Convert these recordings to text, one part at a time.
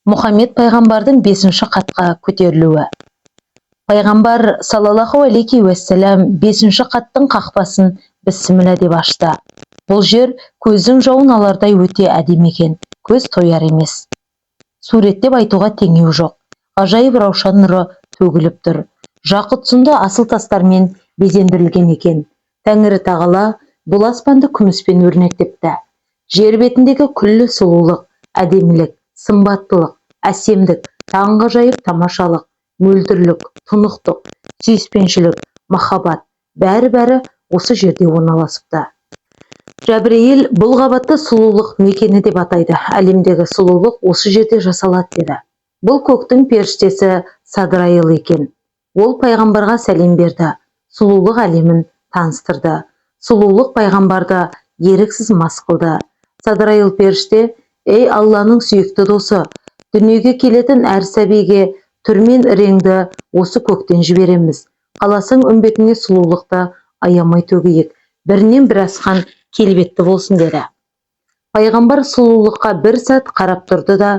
Мұхаммед пайғамбардың бесінші қатқа көтерілуі. Пайғамбар саллаллаху алейхи уәссәлам бесінші қаттың қақпасын бісміллә деп ашты. Бұл жер көздің жауын алардай өте әдемі екен, көз тояр емес. Суреттеп айтуға теңеу жоқ. Ғажайып раушан нұры төгіліп тұр. Жақұт сынды асыл тастармен безендірілген екен. Тәңірі тағала бұл аспанды күміспен өрнектепті. Жер бетіндегі күллі сұлулық, әдемілік, сымбаттылық, әсемдік, таңғажайып тамашалық, мөлдірлік, тұнықтық, сүйіспеншілік, махаббат бәрі-бәрі осы жерде орналасыпты. Жәбірейіл бұл қабатты сұлулық мекені деп атайды. Әлемдегі сұлулық осы жерде жасалады деді. Бұл көктің періштесі Садрайыл екен. Ол пайғамбарға сәлем берді, сұлулық әлемін таныстырды. Сұлулық пайғамбарды еріксіз мас қылды. Садрайыл періште: «Ей, Алланың сүйікті досы, дүниеге келетін әр сәбиге түр мен реңді осы көктен жібереміз. Қаласаң, үмбетіңе сұлулықты аямай төгейік, бірінен бірі асқан келбетті болсын», – деді. Пайғамбар сұлулыққа бір сәт қарап тұрды да: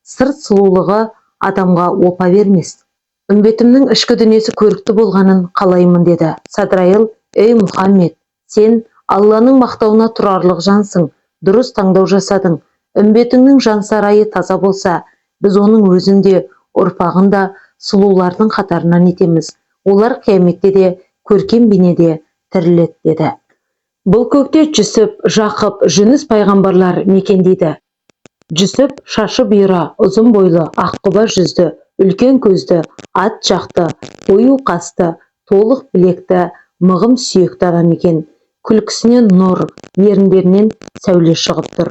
«Сырт сұлулығы адамға опа бермес, үмбетімнің ішкі дүниесі көрікті болғанын қалаймын», – деді. Садрайыл: «Ей, Мұхаммед, сен Алланың мақтауына тұрарлық жансың, дұрыс таңдау жасадың. Үмбетіңнің жансарайы таза болса, біз оның өзін де, ұрпағын да сұлулардың қатарынан етеміз. Олар қияметте де көркем бейнеде тіріледі», – деді. Бұл көкте Жүсіп, Жақып, Жүніс пайғамбарлар мекендейді. Жүсіп шашы бұйра, ұзын бойлы, аққұба жүзді, үлкен көзді, ат жақты, қою қасты, толық білекті, мығым сүйекті адам екен. Күлкісінен нұр, еріндерінен сәуле шығып тұр.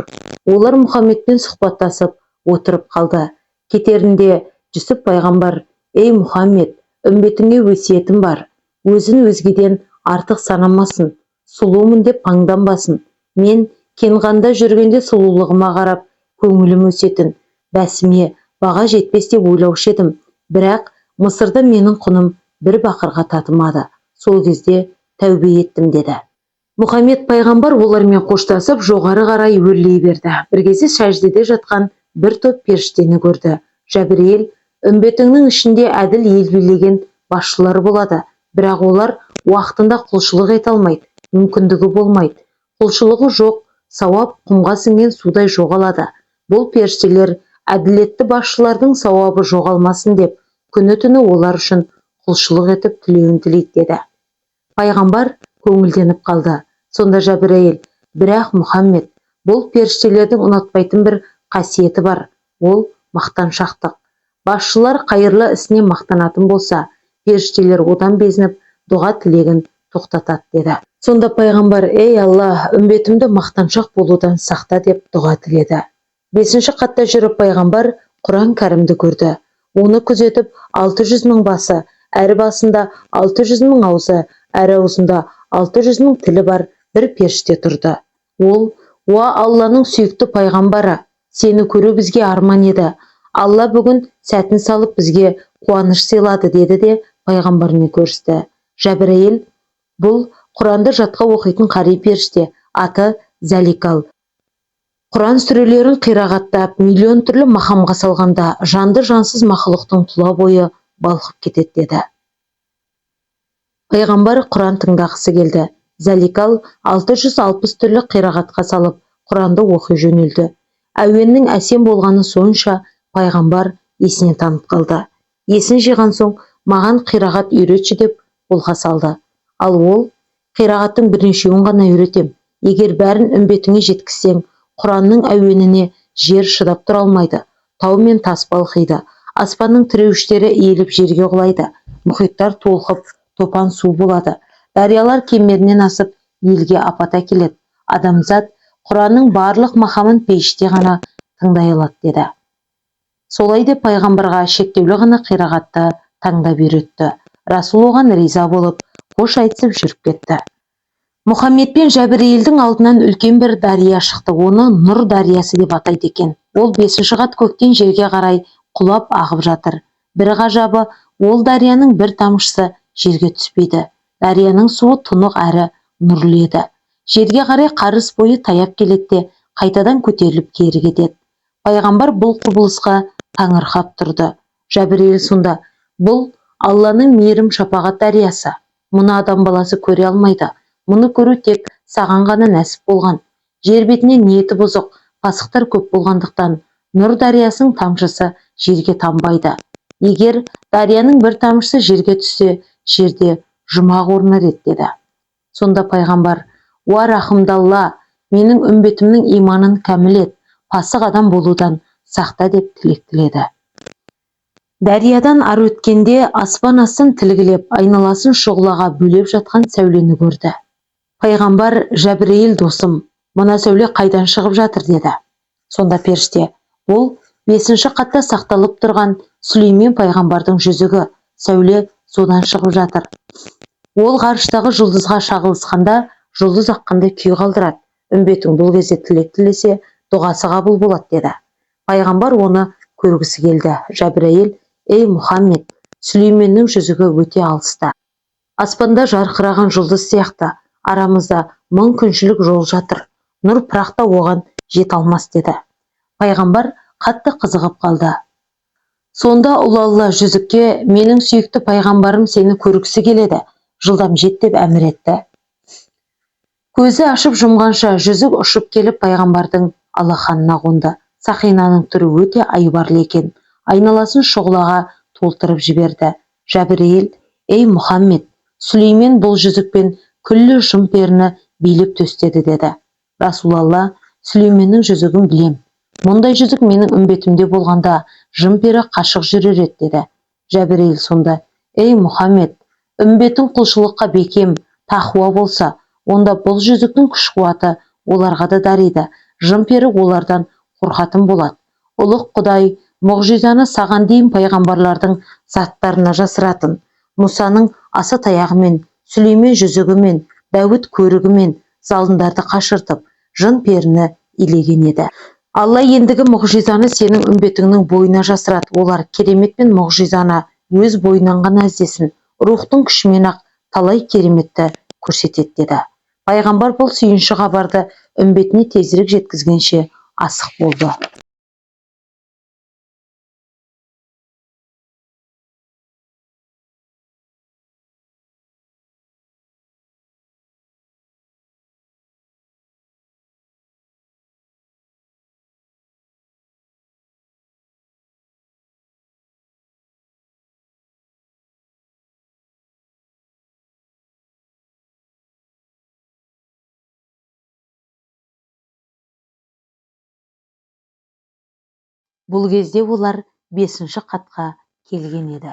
Олар Мұхаммедпен сұхбаттасып отырып қалды. Кетерінде Жүсіп пайғамбар: «Ей, Мұхаммед, үмбетіңе өсиетім бар. Өзін өзгеден артық санамасын, сұлумын деп паңданбасын. Мен Кенғанда жүргенде сұлулығыма қарап көңілім өсетін, бәсіме баға жетпес деп ойлаушы едім. Бірақ Мысырда менің құным бір бақырға татымады. Сол кезде тәубе еттім», – деді. Мұхаммед пайғамбар олармен қоштасып, жоғары қарай өрлей берді. Бір кезде сәждеде жатқан бір топ періштені көрді. Жәбірейіл: «Үмбетіңнің ішінде әділ ел билеген басшылар болады, бірақ олар уақытында құлшылық ете алмайды, мүмкіндігі болмайды. Құлшылығы жоқ сауап құмға сіңген судай жоғалады. Бұл періштелер әділетті басшылардың сауабы жоғалмасын деп, күні түні олар үшін құлшылық етіп, тілеуін тілейді», – деді. Пайғамбар көңілденіп қалды. Сонда Жәбірейіл: «Бірақ, Мұхаммед, бұл періштелердің ұнатпайтын бір қасиеті бар, ол мақтаншақтық. Басшылар қайырлы ісіне мақтанатын болса, періштелер одан безініп, дұға тілегін тоқтатады», – деді. Сонда пайғамбар: «Ей, Алла, үмбетімді мақтаншақ болудан сақта», – деп дұға тіледі. Бесінші қатта жүріп пайғамбар Құран Кәрімді көрді. Оны күзетіп 600 000 басы, әр басында 600 000 аузы, әр аузында 600 000 тілі бар бір періште тұрды. Ол: «Уа, Алланың сүйікті пайғамбары, сені көру бізге арман еді. Алла бүгін сәтін салып бізге қуаныш сыйлады», – деді де пайғамбармен көрісті. Жәбірейіл: «Бұл Құранды жатқа оқитын қари періште, аты Зәликал. Құран сүрелерін қирағаттап, миллион түрлі мақамға салғанда, жанды жансыз мақұлықтың тұла бойы балқып кетеді», – деді. Пайғамбар Құран тыңдағысы келді. Зәликал 660 түрлі қирағатқа салып, Құранды оқи жөнелді. Әуеннің әсем болғаны сонша, пайғамбар есінен танып қалды. Есін жиған соң: «Маған қирағат үйретші», – деп қолқа салды. Ал ол: «Қирағаттың бірнешеуін ғана үйретем. Егер бәрін үмбетіңе жеткізсең, Құранның әуеніне жер шыдап тұра алмайды, тау мен тас балқиды, аспанның тіреуіштері иіліп жерге құлайды, мұхиттар толқып, топан су болады, дариялар кемерінен асып, елге апат әкеледі. Адамзат Құранның барлық мақамын пейіште ғана тыңдай алады», – деді. Солай деп пайғамбарға шектеулі ғана қирағатты таңдап үйретті. Расул оған риза болып, қош айтысып жүріп кетті. Мұхаммед пен Жәбірейілдің алдынан үлкен бір дария шықты. Оны Нұр дариясы деп атайды екен. Ол бесінші қат көктен жерге қарай құлап ағып жатыр. Бір ғажабы, ол дарияның бір тамшысы жерге түспейді. Дарияның суы тұнық әрі нұрлы еді. Жерге қарай қарыс бойы таяп келеді де, қайтадан көтеріліп кері кетеді. Пайғамбар бұл құбылысқа Таңырқап тұрды. Жәбірейіл сонда: «Бұл Алланың мейірім шапағат дариясы. Мұны адам баласы көре алмайды. Мұны көру тек саған ғана нәсіп болған. Жер бетінде ниеті бұзық пасықтар көп болғандықтан, нұр дариясының тамшысы жерге тамбайды. Егер дарияның бір тамшысы жерге түссе, жерде жұмақ орнар еді», – деді. Сонда пайғамбар: «Уа рахымды Алла, менің үмбетімнің иманын кәміл ет, пасық адам болудан сақта», – деп тілек тіледі. Дариядан ары өткенде аспан астын тілгілеп, айналасын шұғылаға бөлеп жатқан сәулені көрді. Пайғамбар: «Жәбірейіл досым, мына сәуле қайдан шығып жатыр?» – деді. Сонда періште: «Бұл бесінші қатта сақталып тұрған Сүлеймен пайғамбардың жүзігі, сәуле содан шығып жатыр. Ол ғарыштағы жұлдызға шағылысқанда, жұлдыз аққандай күй қалдырады. Үмбетің бұл кезде тілек тілесе, дұғасы қабыл болады», – деді. Пайғамбар оны көргісі келді. Жәбірейіл: «Ей, Мұхаммед, Сүлейменнің жүзігі өте алыста, аспанда жарқыраған жұлдыз сияқты. Арамызда 1000 күншілік жол жатыр, нұр пырақ та оған жете алмас», – деді. Пайғамбар қатты қызығып қалды. Сонда ұлы Алла жүзікке: «Менің сүйікті пайғамбарым сені көргісі келеді, жылдам жет», – деп әмір етті. Көзі ашып жұмғанша жүзік ұшып келіп, пайғамбардың алақанына қонды. Сақинаның түрі өте айбарлы екен, айналасын шұғылаға толтырып жіберді. Жәбірейіл: «Ей, Мұхаммед, Сүлеймен бұл жүзікпен күллі жын-періні билеп төстеді», – деді. Расулалла: «Сүлейменнің жүзігін білем. Мұндай жүзік менің үмбетімде болғанда, жын-пері қашық жүрер еді», – деді. Жәбірейіл сонда: «Ей, Мұхаммед, үмбетің құлшылыққа бекем, тақуа болса, онда бұл жүзіктің күш-қуаты оларға да дариды, жын-пері олардан қорқатын болады. Ұлық Құдай мұғжизаны саған дейін пайғамбарлардың заттарына жасыратын. Мұсаның аса таяғымен, Сүлеймен жүзігімен, Дәуіт көрігімен залымдарды қашыртып, жын-періні илеген еді. Алла ендігі мұғжизаны сенің үмбетіңнің бойына жасырады. Олар керемет пен мұғжизаны өз бойынан ғана іздесін. Рухтың күшімен-ақ талай кереметті көрсетеді», – деді. Пайғамбар бұл сүйінші хабарды үмбетіне тезірек жеткізгенше асық болды. Бұл кезде олар бесінші қатқа келген еді.